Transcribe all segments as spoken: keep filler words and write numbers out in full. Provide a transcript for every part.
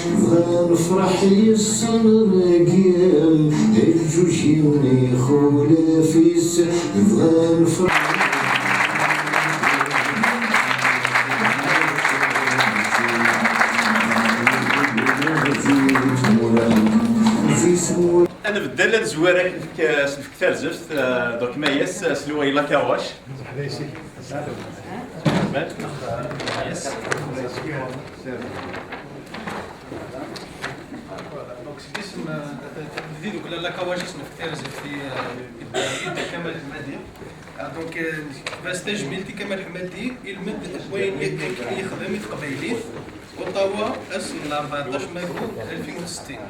Bɣan nefreḥ yes-sen dagi, lǧuǧ-iw n ixulaf-is, bɣan nefreḥ. Ad nbeddel, ad nezwir, ad nefk, ad nefk tarzeft, eh, donc Mayes, eh, s Lway Lakawac. Yes. Voilà, donc, seg yisem, eh, di ddukkla Lakawac i s-nefk tarzeft i, eh, i Dda Kamal Ḥemmadi. Ah, donc, eh, bas tajmilt i Kamal Ḥemmadi, ilmend n wayen i, i yexdem i teqbaylit, Ottawa, ass n rbeɛṭac mayu alfin u settin.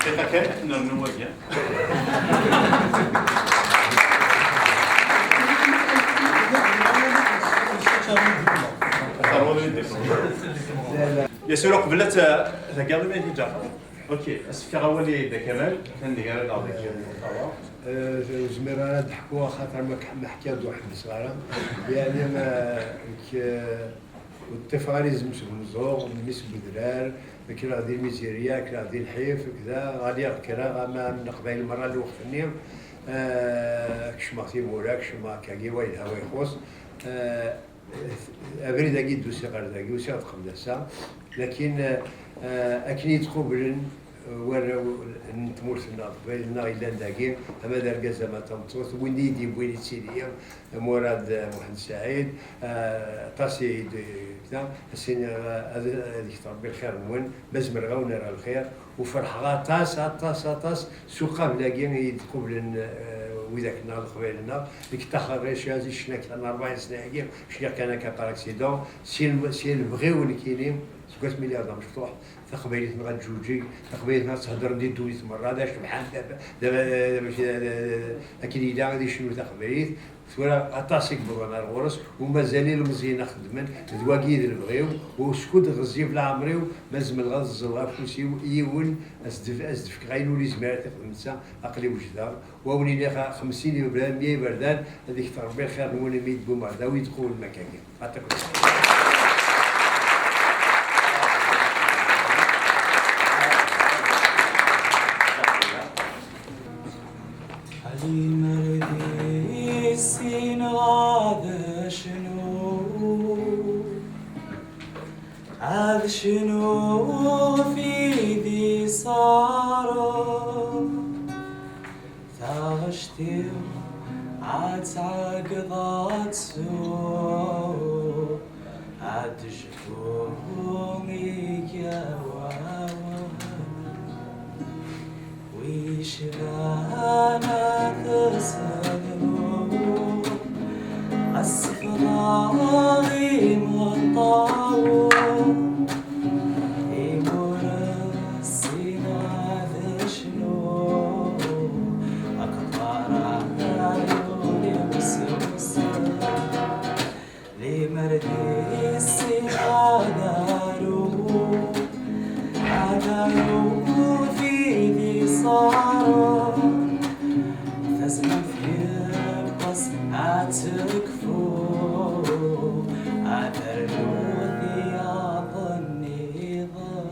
Dqiqa kan, ad t-nernu wagi. Terwel-iyi-d. Yasura, qbel ad t-, ad theggaḍ iman-ik, Ǧaɛfer. Ok, ad s-fkeɣ awal i Dda Kamal, atan deg ara d-aɣ-d-yeǧǧen. Eh, ur zmireɣ ara ad d-ḥkuɣ, axaṭer ma k-, ma ḥkiɣ-d ur ḥebbseɣ ara. Yeɛni, ma, nekk, eh, ur ṭṭifeɣ ara izem seg umeẓẓuɣ, mmi-s n wedrar, kkreɣ di lmizirya, kkreɣ di lḥif, kda, ɣaliɣ kkreɣ, ama am Leqbayel merra n lweqt-nni, eh, kecmeɣ timura, kecmeɣ akkagi, wa yelha, wa ixuṣ. Eh, abrid-agi d-usiɣ ɣer dagi, usiɣ-d qbel ass-a, lakin, eh, akken i yi-d-qublen, eh, warraw n tmurt-nneɣ, Leqbayel-nneɣ yellan dagi, ama d argaz ama d tameṭṭut, win i yi-d-yewwin ittili, Murad, eh, Muḥend Saɛid, eh, aṭas i d-, da, ad s-iniɣ, eh, ad, ad yekter Rebbi lxir-nwen, ma zemreɣ ad wen-rreɣ lxir, u ferḥeɣ aṭas, aṭas, aṭas s uqabel-agi i yi-d-qublen, eh, widak-nneɣ, Leqbayel-nneɣ, nekk ṭaxer rrica, di ccna kan rebɛin sna-agi, cniɣ kan akka par accident, si lem-, si lebɣi-w nekkini, seg wasmi lliɣ d amecṭuḥ, taqbaylit-nneɣ ad tǧuǧeg, taqbaylit-nneɣ ad tehder di ddunit merra, d acebḥan, d, d, d, d, akken yella ad icnu taqbaylit. Tura aṭas i yewwḍen ar ɣur-s, u mazal ilmeẓyen a xeddmen, d wagi i d lebɣi-w, u skud ɣezzif leɛmer-iw, ma zemreɣ ad ẓẓleɣ afus-iw i yiwen, ad s-d-, ad s-d-fkeɣ ayen ur yezmir ad t-ixdem netta, aql-i wejdeɣ. Wa wen-iniɣ xemsin iberdan, mya iberdan, ad ikter Rebbi lxir-nwen imi d-tewwim ɣer da, wi d-qublen akkagi. Aṭak. Limer d issineɣ ad cnuɣ, ad cnuɣ fi di ṣareɣ. Taɣect-iw ad tɛeggeḍ ad tsuɣ, ad tecbu i yawal. Wicban ad tsedru, ad sefḍeɣ imeṭṭawen. Imur ssineɣ ad cnuɣ, aqeṭṭar aɛyun-iw s uṣer. Limer d issineɣ ad aruɣ, ad aruɣ fi di ṣareɣ. Tazmamt yeṭṭes ad tekfu, ad rnuɣ tiyaḍ nniḍen.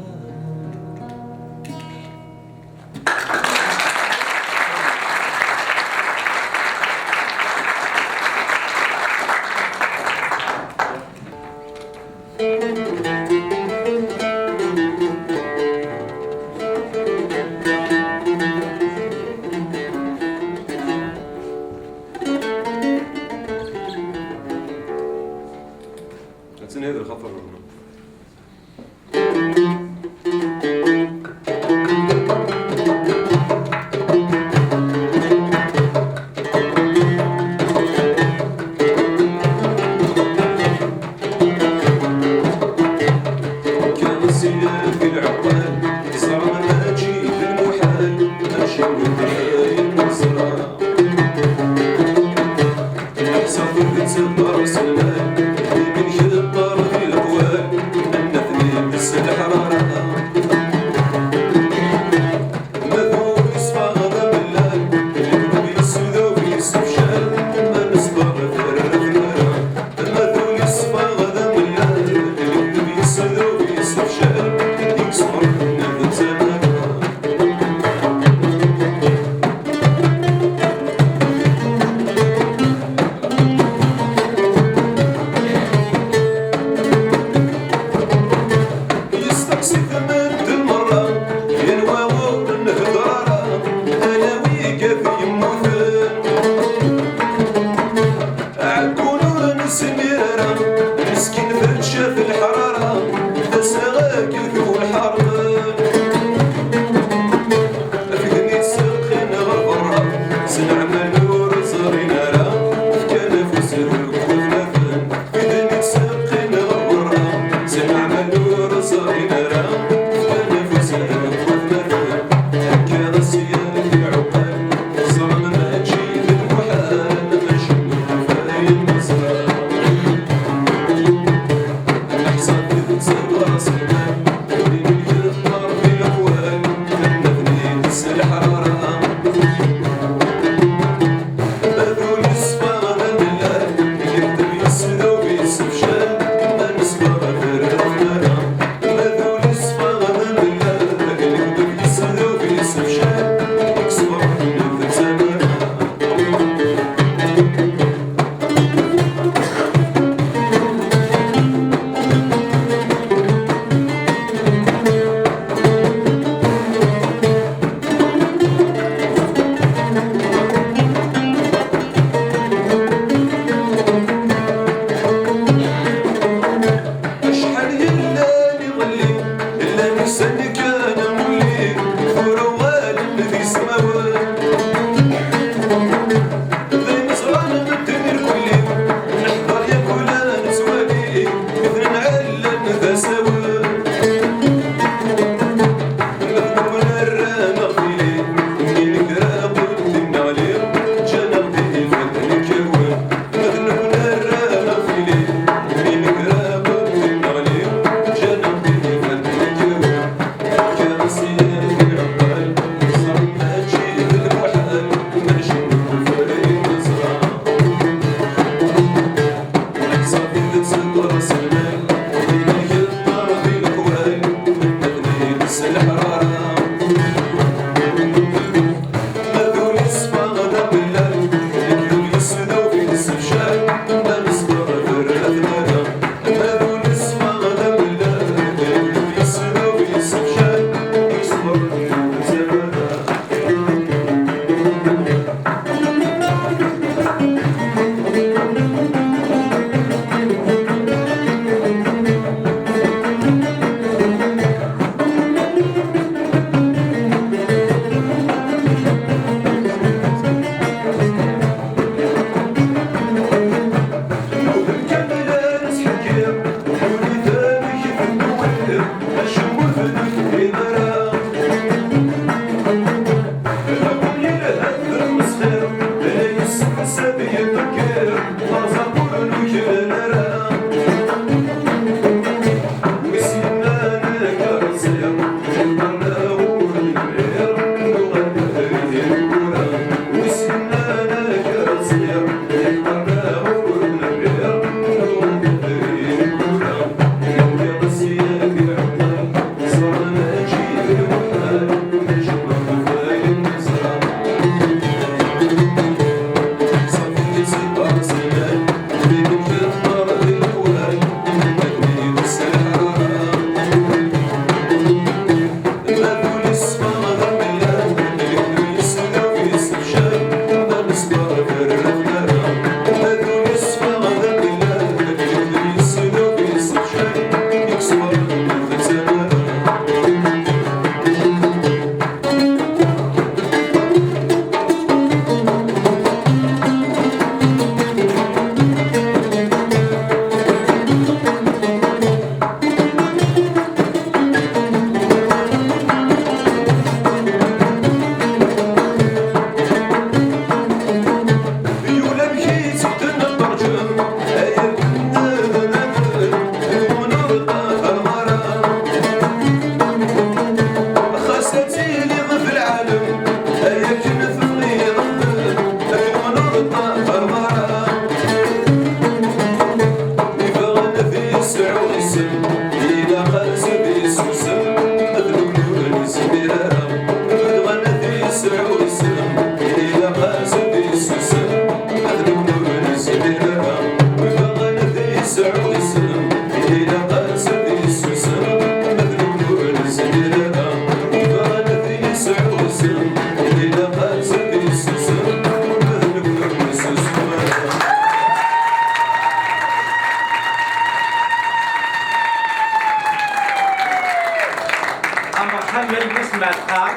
Amerḥan, ma yemmut mɛelqaɣ.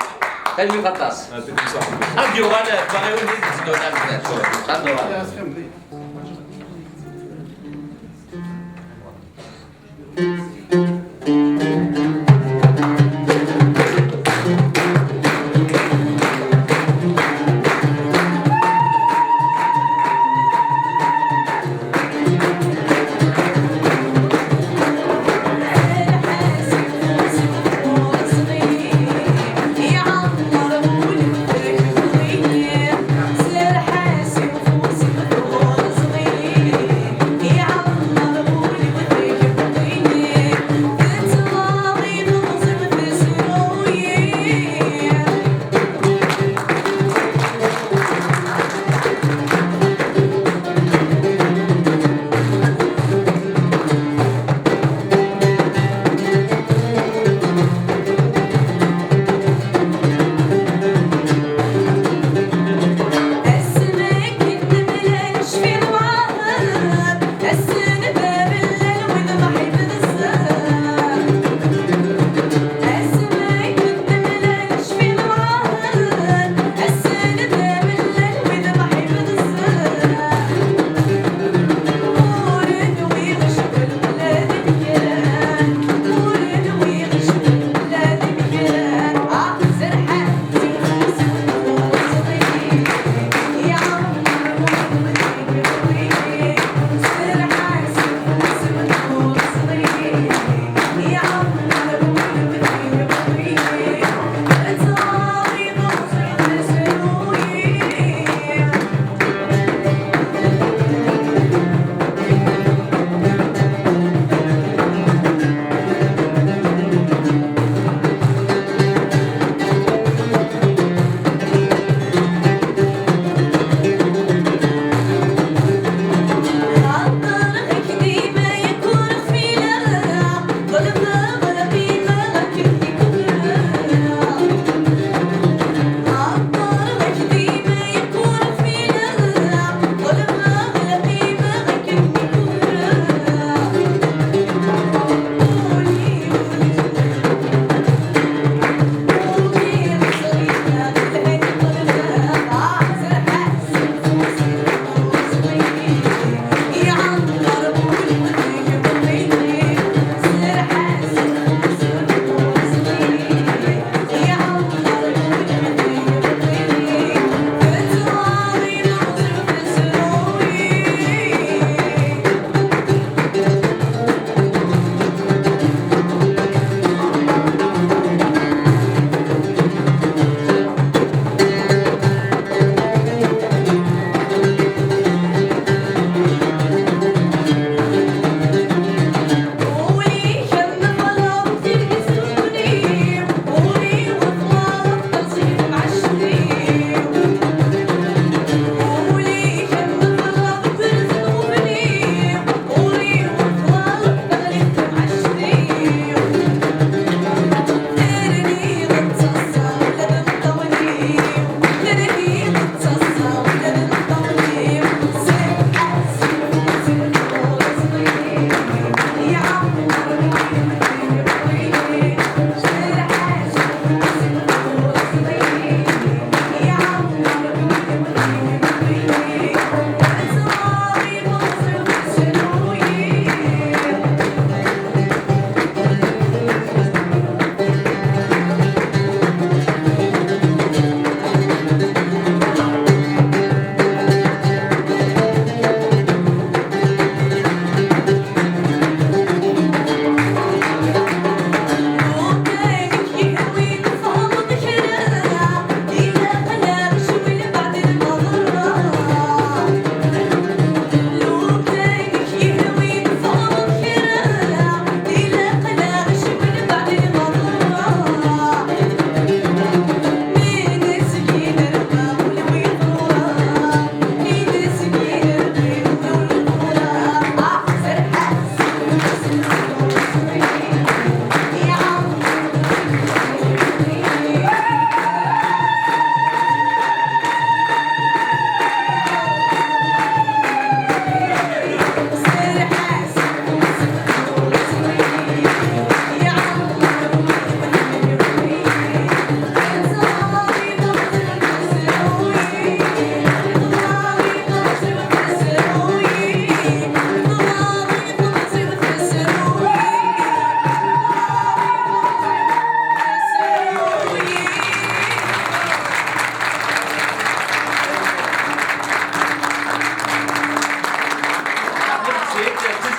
Tanemmirt aṭas. Ad yuɣal, baɣ i wid i d-yeznuɣ. Ad yuɣal.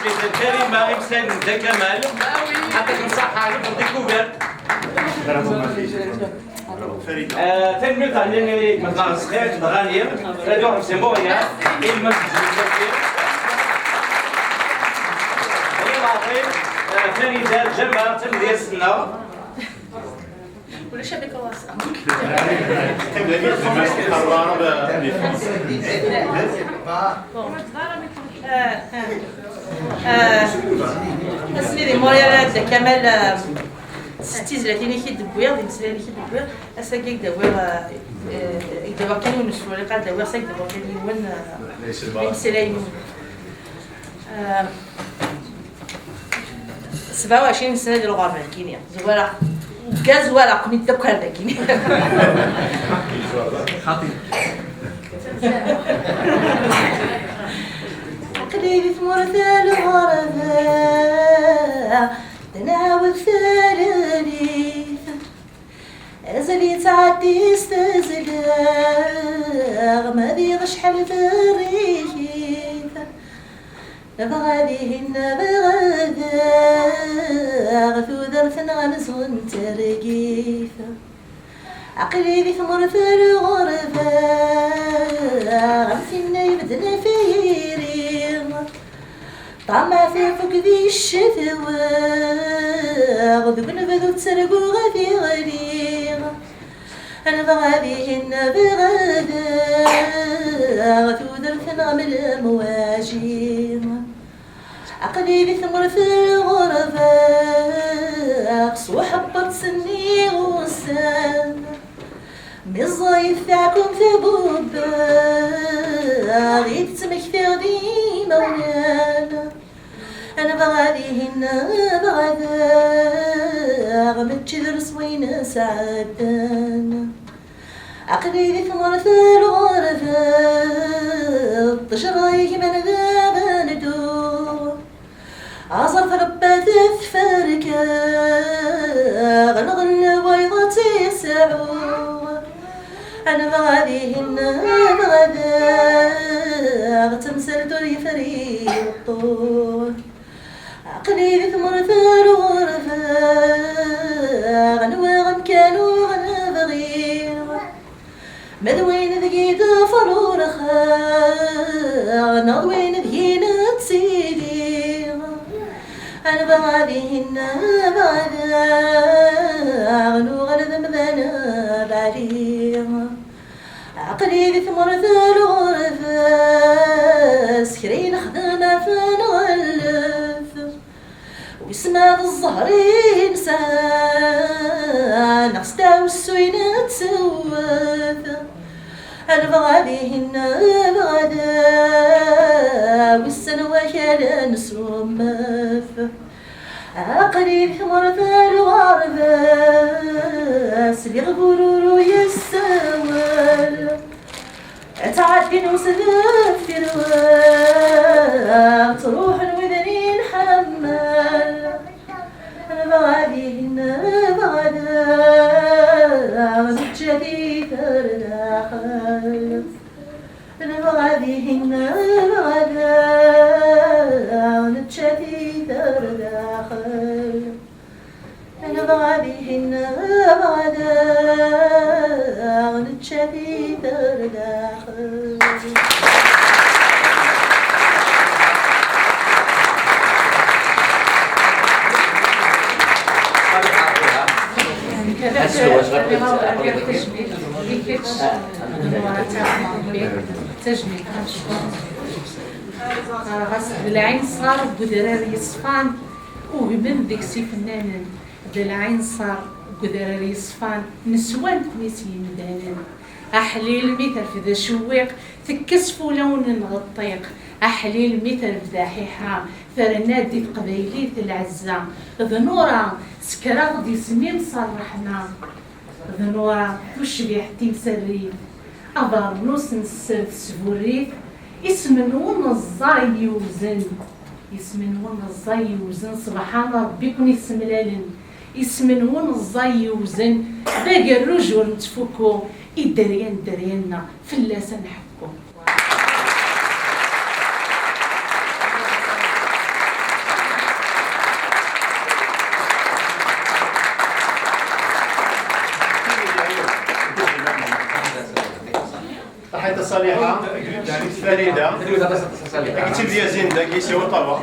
Karima, imslayen n Dda Kamal. Yɛṭikem ṣṣeḥḥa, la découverte. Bravo, ma fille. Tanemmirt ɛni i Meḍla Ɣezxir, Dɣani, Radu Ḥemsi Muɣya, Ilmaz Mezmir. Wali Laṭif, Farida Ǧameɛ, tamedyazt-nneɣ. Ulac abikawas. Bon. Asmi di Montréal, Dda Kamal, s tizlatin-ik i d-wwiɣ, d imeslayen-ik i d-wwiɣ, ass-agi i d-awiɣ, i d-awiɣ kan yiwen n usefru, ad d-awiɣ, s-, ad d-awiɣ kan yiwen, imeslayen. Sebɛa u ɛecrin sna di lɣerba nekkini. Zwareɣ ugaz, zwareɣ-ken-id akk ar dagini. Aql-i di tmurt n lɣerba, d nɛawed talalit. Azal yettɛeddi s tazla, ma diɣ acḥal terrigit. Nebɣa dihin, nebɣa daɣ, tudert-nneɣ amzun tergit. Aql-i di tmurt n lɣerba, am tinna ibedden ɣef yiri. Ṭṭamaɛ tafuk di ccetwa, deg unebdu tterguɣ ad iɣli. Nebɣa dihin, nebɣa daɣ, tudert-nneɣ am lemwaji. Aql-i di tmurt n lɣerba, s uḥebbeṛ ttsenniɣ ussan. Mi ẓẓayet taɛkumt bubbeɣ, i d-ttmektiɣ d imawlan. Nebɣa dihin, nebɣa daɣ, mačči drus wayen sɛeddan. Aql-i di tmurt n lɣerba, ṭṭejra yegman d amendu. Aẓar trebba tferka, lɣella wayeḍ ad tt-isɛu. Nebɣa dihin, nebɣa daɣ, tamsalt ur yefri uṭṭur. Aql-i di tmurt n lɣerba, nwiɣ amkan ur nebɣi. Ma d wayen deg i d-fṛuṛxeɣ, neɣ d wayen deg i nettili. Nebɣa dihin, nebɣa daɣ, nuɣal d amdan abeɛli. Aql-i di tmurt n lɣerba, s kra i nexdem ad t-nɣellet. Wis ma d zzher i nesɛa, neɣ s tɛussu i nettewwet. Nebɣa dihin, nebɣa da, wissen wakal nesummet. Aql-i di tmurt n lɣerba, sliɣ bururu yessawal. Ttɛeddin usdeffir-wa, ttruḥen widen i nḥemmel. Nebɣa dihin, nebɣa da, neǧǧa di terdaxel. Nebɣa dihin, nebɣa da, neǧǧa di terdaxel. Nebɣa dihin, nebɣa da, neǧǧa di terdaxel. Asu, asu, asu. Tajmilt i kečč, Nura, tajmilt, ad ckuṛ. Ɣas d lɛinṣer n udrar yeṣfan, ugmen deg-s ifennanen, d lɛinṣer n udrar yeṣfan, neswan-ken s yimdanen. Aḥlil mi terfed acewwiq, tekkes fulawen n ɣeṭṭiq. Aḥlil mi terfed aḥiḥa, terna-d i teqbaylit lɛezza. D Nura, tekker-aɣ-d isem-im s ṛṛeḥma. D Nura tucbiḥt timserrit, abernus n sser tesburrit, isem-nwen ẓẓay yewzen, isem-nwen ẓẓay yewzen, sebḥan Ṛebbi i ken-issemlalen, isem-nwen ẓẓay yewzen, d agerruj ur nettfukku, i dderya n dderya-nneɣ, fell-as ad nḥekku. Ṣaliḥa, Farida, akked timedyazin dagi si Ottawa.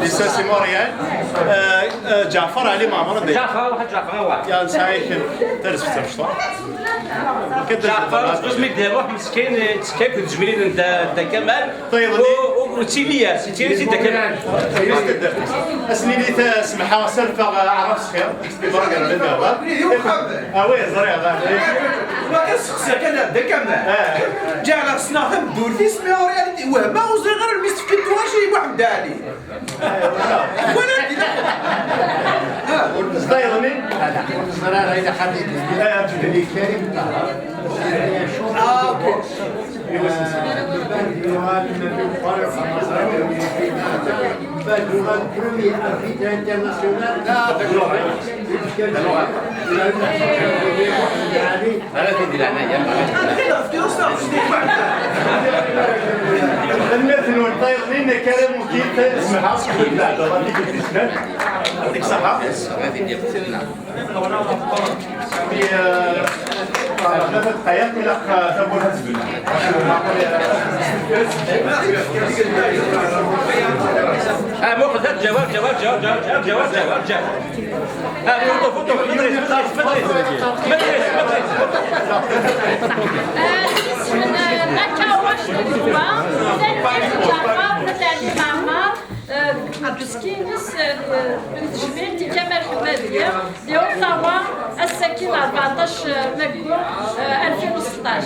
Lissas i Montréal. Euh, euh, Ǧaɛfar Ɛli Mɛemmer, anda? Ǧaɛfar, waḥed Ǧaɛfar, waḥed. Ya, nesɛa-yak tarzeft tamecṭuḥt. Ǧaɛfar, tusmi d-iruḥ meskin, yettekka akked Ǧmilin n Dda, Dda Kamal. Tayeḍ-nni. U, u, ur ttili-as, yettili-as i Dda Kamal. Ass-nni ta-, semḥa, serfeɣ, euh, aɛrab s xir. Ah oui, ẓriɣ. Ma kan sseqsiɣ kan Dda Kamal. Ǧeɛleɣ ssneɣ tameddurt-is, mi ur wehmeɣ, ur ẓriɣ ara lmi s-tefkiḍ tuɣac i Muḥemmed Ɛli. Wala d-, ah. Ur neẓri ara, ila xaṭi. Ah, ok. Bac yuɣal premier arbitre international. Ah, d'accord. Ara tidi leɛnaya. Tanemmirt-nwen, tayeḍ-nni n Karim Mukit, semḥa, yɛṭik ṣṣeḥḥa. Ara tidi. Tlata dqayeq ilaq tawwurt ad tbel. Ah, muqel, ǧawab, ǧawab, ǧawab, ǧawab, ǧawab, ǧawab. Ah, foto, foto, ma tris, ma tris, ma tris, ma tris, ma tris. Isem n, eh, Nakawac n Lwa, Daniel Ǧaɛfar, Natali Mɛemmer, eh, deg uskines, eh, n tejmilt i Kamal Ḥemmadi, di Ottawa, ass-agi n rbeɛṭac, eh, maggu, eh, alfin u seṭṭac.